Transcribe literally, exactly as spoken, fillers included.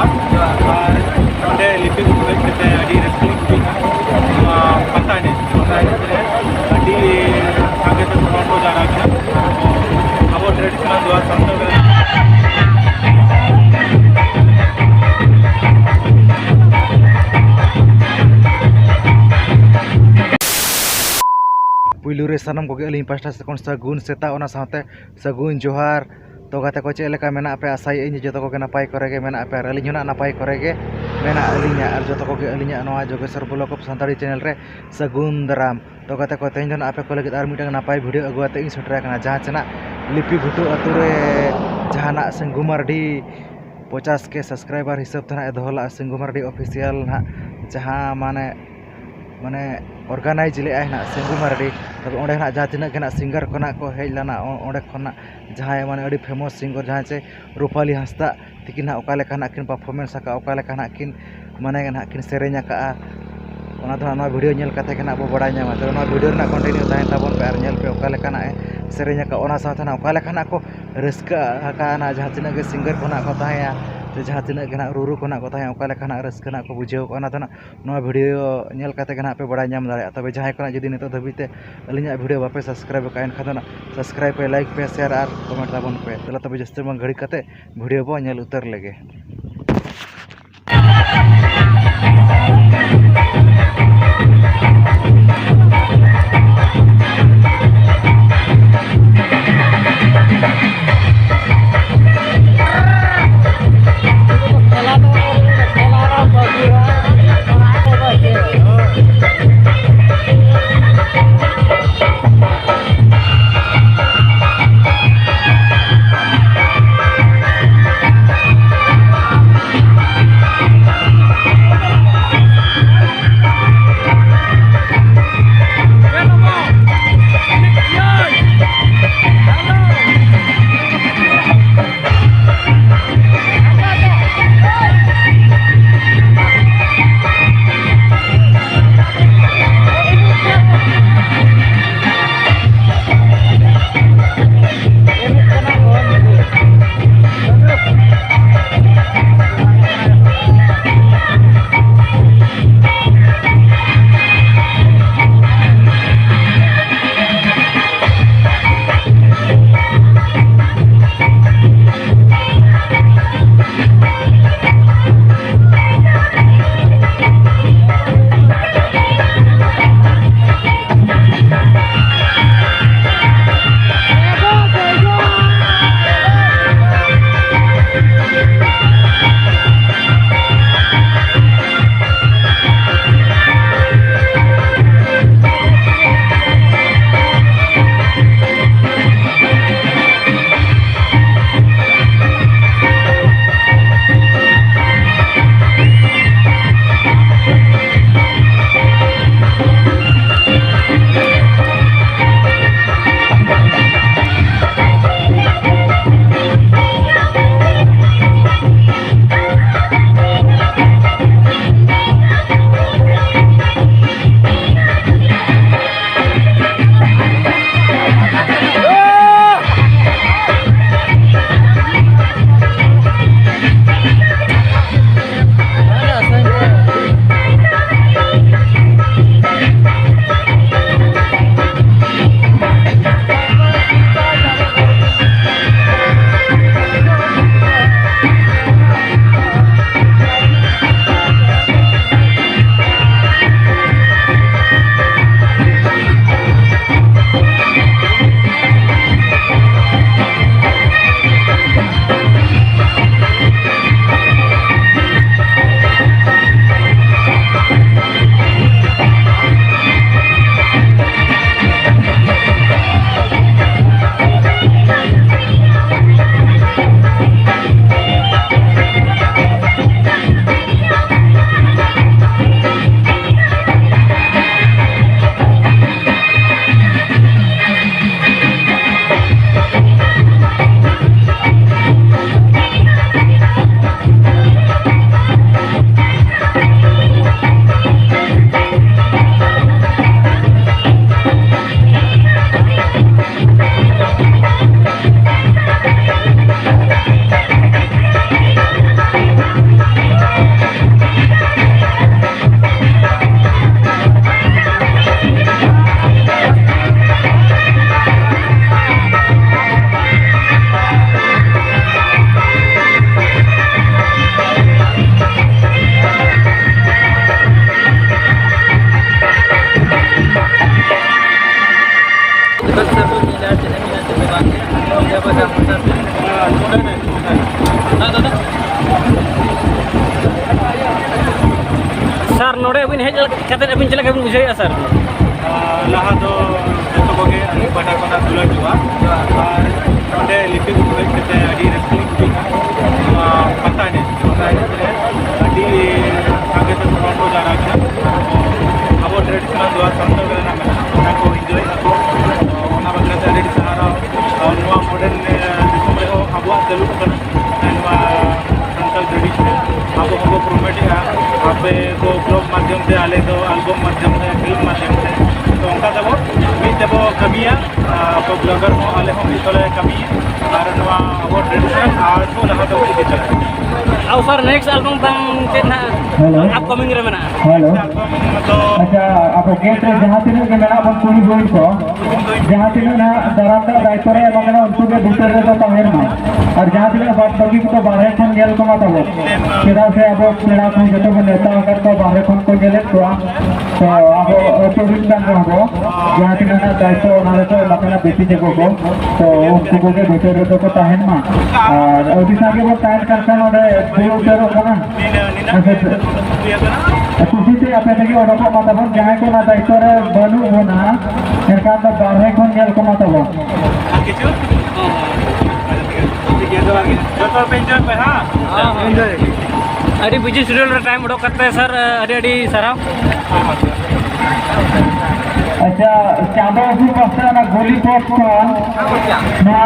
ᱟᱨ ᱱᱚᱰᱮ ᱞᱤᱯᱤ ᱜᱷᱩᱴᱩ ᱦᱮᱡ ᱠᱟᱛᱮ ᱟᱹᱰᱤ ᱨᱟᱹᱥᱠᱟᱹ ᱞᱤᱧ ᱵᱩᱡᱷᱟᱹᱣ ᱠᱮᱫᱟ᱾ ᱱᱚᱣᱟ ᱯᱟᱛᱟ ᱮᱱᱮᱡ, ᱯᱟᱛᱟ ᱮᱱᱮᱡ ᱨᱮ ᱟᱹᱰᱤ ᱥᱟᱸᱜᱮ ᱛᱮ ᱦᱚᱲ ᱠᱚ ᱡᱟᱣᱨᱟ ᱠᱟᱱᱟ᱾ ᱟᱵᱚ traditional ᱱᱚᱣᱟ ᱥᱟᱱᱛᱟᱲ ᱯᱩᱭᱞᱩ ᱨᱮ ᱥᱟᱱᱟᱢ ᱠᱚᱜᱮ ᱟᱹᱞᱤᱧ ᱯᱟᱥᱴᱟ ᱥᱮᱫ ᱠᱷᱚᱱ ᱥᱟᱹᱜᱩᱱ ᱥᱮᱛᱟᱜ, ᱚᱱᱟ ᱥᱟᱶᱛᱮ ᱥᱟᱹᱜᱩᱱ ᱡᱚᱦᱟᱨ᱾ ᱛᱚ ᱜᱟᱛᱮ ᱠᱚ, ᱪᱮᱫ ᱞᱮᱠᱟ ᱢᱮᱱᱟᱜ ᱯᱮᱭᱟ? ᱟᱥᱟᱭᱮᱫ ᱟᱹᱧ ᱡᱚᱛᱚ ᱠᱚᱜᱮ ᱱᱟᱯᱟᱭ ᱠᱚᱨᱮ ᱜᱮ ᱢᱮᱱᱟᱜ ᱯᱮᱭᱟ, ᱟᱨ ᱟᱹᱞᱤᱧ ᱦᱚᱸ ᱱᱟᱜ ᱱᱟᱯᱟᱭ ᱠᱚᱨᱮ ᱜᱮ ᱢᱮᱱᱟᱜ ᱞᱤᱧᱟ᱾ ᱟᱨ ᱡᱚᱛᱚ ᱠᱚᱜᱮ ᱟᱹᱞᱤᱧᱟᱜ ᱱᱚᱣᱟ ᱡᱳᱜᱮᱥᱣᱚᱨ vlog of ᱥᱟᱱᱛᱟᱲᱤ channel ᱨᱮ ᱥᱟᱹᱜᱩᱱ ᱫᱟᱨᱟᱢ᱾ ᱛᱚ ᱜᱟᱛᱮ ᱠᱚ, ᱛᱮᱦᱮᱧ ᱫᱚ ᱱᱟᱜ ᱟᱯᱮ ᱠᱚ ᱞᱟᱹᱜᱤᱫ ᱟᱨ ᱢᱤᱫᱴᱟᱝ ᱱᱟᱯᱟᱭ video ᱟᱹᱜᱩ ᱟᱛᱮ ᱤᱧ ᱥᱮᱴᱮᱨ ᱟᱠᱟᱱᱟ, ᱡᱟᱦᱟᱸ ᱪᱮ ᱱᱟᱜ ᱞᱤᱯᱤ ᱜᱷᱩᱴᱩ ᱟᱹᱛᱩ ᱨᱮ ᱡᱟᱦᱟᱸ ᱱᱟᱜ ᱥᱤᱝᱜᱩ ᱢᱟᱨᱰᱤ ᱯᱚᱪᱟᱥ K subscriber ᱦᱤᱥᱟᱹᱵ ᱛᱮ ᱱᱟᱜ ᱮ ᱫᱚᱦᱚ ᱞᱟᱜᱼᱟ ᱥᱤᱝᱜᱩ ᱢᱟᱨᱰᱤ official ᱱᱟᱜ, ᱡᱟᱦᱟᱸ ᱢᱟᱱᱮ, ᱢᱟᱱᱮ organize ᱞᱮᱜᱼᱟᱭ ᱱᱟᱜ ᱥᱤᱝᱜᱩ ᱢᱟᱨᱰᱤ᱾ ᱛᱚᱵᱮ ᱚᱸᱰᱮ ᱱᱟᱜ ᱡᱟᱦᱟᱸ ᱛᱤᱱᱟᱹᱜ ᱜᱮ ᱱᱟᱜ singer ᱠᱚ ᱱᱟᱜ ᱠᱚ ᱦᱮᱡ ᱞᱮᱱᱟ, ᱚ-, ᱚᱸᱰᱮ ᱠᱷᱚᱱ ᱱᱟᱜ ᱡᱟᱦᱟᱸᱭ ᱢᱟᱱᱮ ᱟᱹᱰᱤ famous singer, ᱡᱟᱦᱟᱸᱭ ᱪᱮ ᱨᱩᱯᱟᱞᱤ ᱦᱟᱸᱥᱫᱟᱜ ᱛᱤᱠᱤᱱ ᱦᱟᱸᱜ ᱚᱠᱟ ᱞᱮᱠᱟ ᱱᱟᱜ ᱠᱤᱱ performance ᱟᱠᱟᱫᱼᱟ, ᱚᱠᱟ ᱞᱮᱠᱟ ᱱᱟᱜ ᱠᱤᱱ ᱢᱟᱱᱮ ᱱᱟᱜ ᱠᱤᱱ ᱥᱮᱨᱮᱧ ᱟᱠᱟᱫᱼᱟ, ᱚᱱᱟ ᱫᱚ ᱦᱟᱸᱜ ᱱᱚᱣᱟ video ᱧᱮᱞ ᱠᱟᱛᱮ ᱜᱮ ᱱᱟᱜ ᱵᱚ ᱵᱟᱲᱟᱭ ᱧᱟᱢᱟ᱾ ᱛᱚᱵᱮ ᱱᱚᱣᱟ video ᱨᱮᱱᱟᱜ continue ᱛᱟᱦᱮᱱ ᱛᱟᱵᱚᱱ ᱯᱮ ᱟᱨ ᱧᱮᱞ ᱯᱮ ᱚᱠᱟ ᱞᱮᱠᱟ ᱱᱟᱜ ᱮ ᱥᱮᱨᱮᱧ ᱟᱠᱟᱫᱼᱟ᱾ ᱚᱱᱟ ᱥᱟᱶᱛᱮ ᱱᱟᱜ ᱚᱠᱟ ᱞᱮᱠᱟ ᱱᱟᱜ ᱠᱚ ᱨᱟᱹᱥᱠᱟᱹ ᱟᱠᱟᱱᱟ, ᱡᱟᱦᱟᱸ ᱛᱤᱱᱟᱹᱜ ᱜᱮ singer ᱠᱚ ᱱᱟᱜ ᱠᱚ ᱛᱟᱦᱮᱸᱭᱟ ᱥᱮ ᱡᱟᱦᱟᱸ ᱛᱤᱱᱟᱹᱜ ᱜᱮ ᱱᱟᱜ ᱨᱩᱨᱩ ᱠᱚ ᱱᱟᱜ ᱠᱚ ᱛᱟᱦᱮᱸᱭᱟ, ᱚᱠᱟ ᱞᱮᱠᱟ ᱱᱟᱜ ᱨᱟᱹᱥᱠᱟᱹ ᱱᱟᱜ ᱠᱚ ᱵᱩᱡᱷᱟᱹᱣ ᱠᱟᱜᱼᱟ, ᱚᱱᱟ ᱫᱚ ᱱᱟᱜ ᱱᱚᱣᱟ video ᱧᱮᱞ ᱠᱟᱛᱮ ᱜᱮ ᱱᱟᱜ ᱯᱮ ᱵᱟᱲᱟᱭ ᱧᱟᱢ ᱫᱟᱲᱮᱭᱟᱜᱼᱟ᱾ ᱛᱚᱵᱮ ᱡᱟᱦᱟᱸᱭ ᱠᱚ ᱱᱟᱜ ᱡᱩᱫᱤ ᱱᱤᱛᱚᱜ ᱫᱷᱟᱹᱵᱤᱡ ᱛᱮ ᱟᱹᱞᱤᱧᱟᱜ video ᱵᱟᱯᱮ subscribe ᱟᱠᱟᱫᱼᱟ, ᱮᱱᱠᱷᱟᱱ ᱫᱚ ᱱᱟᱜ subscribe ᱯᱮ, like ᱯᱮ, share ᱟᱨ comment ᱛᱟᱵᱚᱱ ᱯᱮ᱾ ᱫᱮᱞᱟ ᱛᱚᱵᱮ ᱡᱟᱹᱥᱛᱤ ᱵᱟᱝ ᱜᱷᱟᱹᱲᱤ ᱠᱟᱛᱮ video ᱵᱚ ᱧᱮᱞ ᱩᱛᱟᱹᱨ ᱞᱮᱜᱮ᱾ ᱱᱚᱰᱮ ᱟᱹᱵᱤᱱ ᱦᱮᱡ ᱠᱟᱛᱮ ᱟᱹᱵᱤᱱ ᱪᱮᱫ ᱞᱮᱠᱟ ᱵᱤᱱ ᱵᱩᱡᱷᱟᱹᱣᱮᱫᱼᱟ, ᱥᱟᱨ? ᱟᱨ ᱞᱟᱦᱟ ᱫᱚ ᱡᱚᱛᱚ ᱠᱚᱜᱮ ᱟᱹᱞᱤᱧ ᱯᱟᱦᱴᱟ ᱠᱷᱚᱱᱟᱜ ᱫᱩᱞᱟᱹᱲ ᱡᱚᱦᱟᱨ᱾ ᱟᱨ ᱱᱚᱰᱮ ᱞᱤᱯᱤ ᱵᱩᱨᱩ ᱦᱮᱡ ᱠᱟᱛᱮ ᱟᱹᱰᱤ ᱨᱟᱹᱥᱠᱟᱹ ᱞᱤᱧ ᱵᱩᱡᱷᱟᱹᱣ ᱠᱮᱫᱟ᱾ ᱱᱚᱣᱟ ᱯᱟᱛᱟ ᱮᱱᱮᱡ, ᱯᱟᱛᱟ ᱮᱱᱮᱡ ᱨᱮ ᱟᱹᱰᱤ ᱥᱟᱸᱜᱮ ᱥᱟᱸᱜᱮ ᱦᱚᱲ ᱠᱚ ᱡᱟᱣᱨᱟ ᱠᱟᱱᱟ᱾ ᱟᱵᱚ traditional ᱡᱟᱦᱟᱸ ᱥᱟᱱᱛᱟᱲ ᱨᱮᱱᱟᱜ ᱢᱮᱱᱟᱜᱼᱟ, ᱚᱱᱟ ᱠᱚ enjoy ᱟᱠᱚ᱾ ᱚᱱᱟ ᱵᱟᱠᱷᱨᱟ ᱛᱮ ᱟᱹᱰᱤ ᱟᱹᱰᱤ ᱥᱟᱨᱦᱟᱣ᱾ ᱟᱨ ᱱᱚᱣᱟ modern, ᱮ, ᱫᱤᱥᱚᱢ ᱨᱮᱦᱚᱸ ᱟᱵᱚᱣᱟᱜ ᱪᱟᱹᱞᱩᱜ ᱠᱟᱱᱟ᱾ ᱱᱚᱣᱟ ᱥᱟᱱᱛᱟᱲ traditional ᱟᱵᱚ ᱦᱚᱸᱵᱚ promote ᱮᱫᱼᱟ᱾ ᱟᱯᱮ ᱠᱚ blog ᱢᱟᱫᱽᱫᱷᱚᱢ ᱛᱮ, ᱟᱞᱮ ᱫᱚ album ᱢᱟᱫᱽᱫᱷᱚᱢ ᱛᱮ, film ᱢᱟᱫᱽᱫᱷᱚᱢ ᱛᱮ, ᱛᱚ ᱚᱱᱠᱟ ᱛᱮᱵᱚ ᱢᱤᱫ ᱛᱮᱵᱚ ᱠᱟᱹᱢᱤᱭᱟ᱾ ᱟᱨ ᱟᱵᱚ blogger ᱦᱚᱸ ᱟᱞᱮ ᱦᱚᱸ ᱢᱤᱫ ᱛᱮᱞᱮ ᱠᱟᱹᱢᱤᱭᱟ᱾ ᱟᱨ ᱱᱚᱣᱟ ᱟᱵᱚ traditional art ᱦᱚᱸ ᱞᱟᱦᱟ ᱛᱮᱵᱚ ᱤᱫᱤ ᱛᱟᱨᱟᱭᱟ᱾ ᱟᱨ ᱥᱟᱨ, next album ᱛᱟᱢ ᱪᱮᱫ ᱱᱟᱦᱟᱜ hello, upcoming ᱨᱮ ᱢᱮᱱᱟᱜᱼᱟ? Hello. ᱟᱪᱪᱷᱟ, ᱟᱵᱚ gate ᱨᱮ ᱡᱟᱦᱟᱸ ᱛᱤᱱᱟᱹᱜ ᱜᱮ ᱢᱮᱱᱟᱜ ᱵᱚᱱ ᱠᱩᱲᱤ ᱵᱚᱭᱮᱥ ᱠᱚ, ᱡᱟᱦᱟᱸ ᱛᱤᱱᱟᱹᱜ ᱱᱟᱦᱟᱜ ᱫᱟᱨᱟᱢ ᱨᱮᱱᱟᱜ ᱫᱟᱭᱤᱛᱛᱚ ᱨᱮ ᱮᱢᱟ ᱢᱮᱱᱟᱜ, ᱩᱱᱠᱩ ᱜᱮ ᱵᱷᱤᱛᱟᱹᱨ ᱨᱮᱠᱚ ᱛᱟᱦᱮᱱ ᱢᱟ᱾ ᱟᱨ ᱡᱟᱦᱟᱸ ᱛᱤᱱᱟᱹᱜ ᱵᱟᱫ ᱵᱟᱹᱠᱤ ᱠᱚᱫᱚ ᱵᱟᱦᱨᱮ ᱠᱷᱚᱱ ᱧᱮᱞ ᱠᱚᱢᱟ ᱛᱟᱵᱚᱱ, ᱪᱮᱫᱟᱜ ᱥᱮ ᱟᱵᱚ ᱯᱮᱲᱟ ᱠᱚ ᱡᱚᱛᱚ ᱵᱚᱱ ᱱᱮᱣᱛᱟ ᱟᱠᱟᱫ ᱠᱚᱣᱟ, ᱵᱟᱦᱨᱮ ᱠᱷᱚᱱ ᱠᱚ ᱧᱮᱞᱮᱫ ᱠᱚᱣᱟ᱾ ᱛᱚ ᱟᱵᱚ ᱟᱹᱛᱩ ᱨᱤᱱ ᱠᱟᱱ ᱨᱮᱦᱚᱸ ᱵᱚ, ᱡᱟᱦᱟᱸ ᱛᱤᱱᱟᱹᱜ ᱱᱟᱦᱟᱜ ᱫᱟᱭᱤᱛᱛᱚ ᱚᱱᱟ ᱨᱮᱠᱚ ᱮᱢᱟ ᱠᱟᱱᱟ ᱵᱤᱴᱤ ᱛᱟᱠᱚ ᱠᱚ, ᱛᱚ ᱩᱱᱠᱩ ᱠᱚᱜᱮ ᱵᱷᱤᱛᱟᱹᱨ ᱨᱮᱫᱚ ᱠᱚ ᱛᱟᱦᱮᱱ ᱢᱟ᱾ ᱟᱨ ᱟᱹᱰᱤ ᱥᱟᱸᱜᱮ ᱵᱚᱱ ᱛᱟᱦᱮᱱ ᱠᱟᱱ ᱠᱷᱟᱱ ᱚᱸᱰᱮ ᱦᱩᱭ ᱩᱛᱟᱹᱨᱚᱜ ᱠᱟᱱᱟ᱾ ᱟᱪᱪᱷᱟ, ᱠᱩᱥᱤ ᱛᱮ ᱟᱯᱮ ᱛᱮᱜᱮ ᱚᱰᱚᱠᱚᱜ ᱢᱟ ᱛᱟᱵᱚᱱ, ᱡᱟᱦᱟᱸᱭ ᱠᱚ ᱚᱱᱟ ᱫᱟᱭᱤᱛᱛᱚ ᱨᱮ ᱵᱟᱹᱱᱩᱜ ᱵᱚᱱᱟ, ᱮᱱᱠᱷᱟᱱ ᱫᱚ ᱵᱟᱨᱦᱮ ᱠᱷᱚᱱ ᱧᱮᱞ ᱠᱚᱢᱟ ᱛᱟᱵᱚᱱ᱾ ᱟᱨ ᱠᱤᱪᱷᱩ? ᱴᱷᱤᱠ ᱜᱮᱭᱟ, ᱡᱚᱦᱟᱨ ᱜᱮ᱾ ᱡᱚᱛᱚ ᱦᱚᱲ ᱯᱮ enjoy ᱯᱮ, ᱦᱮᱸ? ᱦᱮᱸ, enjoy᱾ ᱟᱹᱰᱤ busy schedule ᱨᱮ time ᱚᱰᱚᱠ ᱠᱟᱛᱮ ᱥᱟᱨ, ᱟᱹᱰᱤ ᱟᱹᱰᱤ ᱥᱟᱨᱦᱟᱣ᱾ ᱟᱪᱪᱷᱟ, ᱪᱟᱸᱫᱚ ᱟᱹᱥᱩᱞ ᱯᱟᱥᱴᱟ ᱚᱱᱟ ᱜᱩᱞᱤ ᱯᱚᱛᱷ ᱠᱷᱚᱱ ᱱᱚᱣᱟ